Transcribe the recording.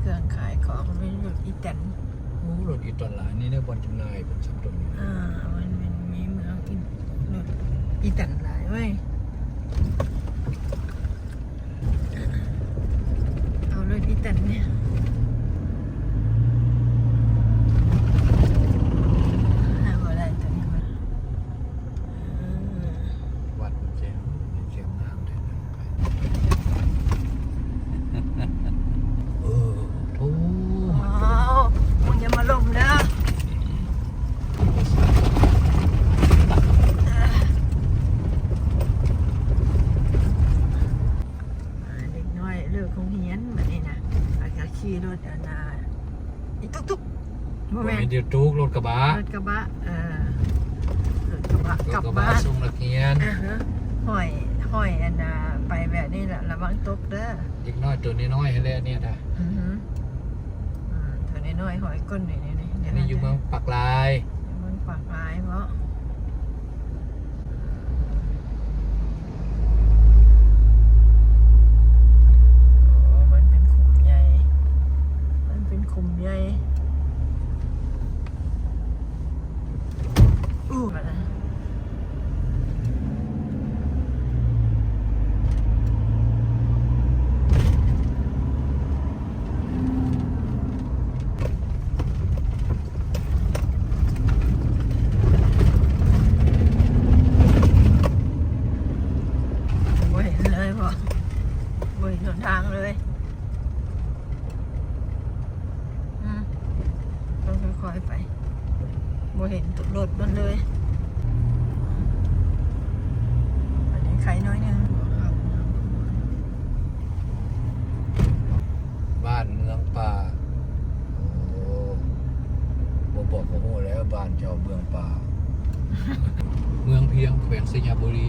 ເຄື່ອງຂາຍຂອງ ມີລົດອີແຕນ. ໂອ້ ລົດອີແຕນຫຼາຍ ນີ້ເດ້ບ່ອນຈຳໜ່າຍເພິ່ນ ສຳຕົວນີ້. ອ່າ ມັນ ມັນມີເມືອງອີ ລົດອີແຕນຫຼາຍເວີຍ. ເອົາລົດອີແຕນນີ້ ຫາບໍ່ໄດ້ຕົວນີ້. ເອີ ວັດແຈມ ແຈມງາມແທ້. ເອີ ໂອ້ ວ້າວ ມຶງຢ່າມາລົມເດີ. ເດັກນ້ອຍເລີກໂຮງຮຽນບັດນີ້ນະ ແລ້ວກໍຂີ່ລົດອັນນ່າ ອີຕຸກໆ ບໍ່ແມ່ນ ບໍ່ແມ່ນອີຕຸກ ລົດກະບະ ລົດກະບະ ເອີ ລົດກະບະ ລົດກະບະ ກັບບ້ານ ສົ່ງນັກຮຽນ. ອາຮະ ຫ້ອຍ ຫ້ອຍອັນນ່າ ໄປແບບນີ້ລະ ລະວັງຕົກເດີ. ເດັກນ້ອຍໂຕນ້ອຍໆ ຫັ້ນແຫຼະ ອັນນີ້ນະ. ອືຮຶ ອືມ ໂຕນ້ອຍໆ ຫ້ອຍກົ້ນນີ້ໆ ນີ້. ອັນນີ້ຢູ່ເມືອງປາກລາຍ ຢູ່ເມືອງປາກລາຍເນາະ. ໂອ້ ມັນເປັນຂຸມໃຫຍ່ ມັນເປັນຂຸມໃຫຍ່. ອູ້ ບໍ່ເຫັນເລີຍ ບໍ່ ບໍ່ເຫັນຫົນທາງເລີຍ. ອືມ ຕ້ອງຄ່ອຍໆໄປ ບໍ່ເຫັນໂຕລົດມັນເລີຍ. ອັນນີ້ໄຄໜ້ອຍໜຶ່ງ. ບ້ານເມືອງປ່າ. ໂອ້ ບໍ່ບອກກໍຮູ້ແລ້ວ ບ້ານເຈົ້າເມືອງປ່າ. ເມືອງພຽງ ແຂວງໄຊຍະບູລີ.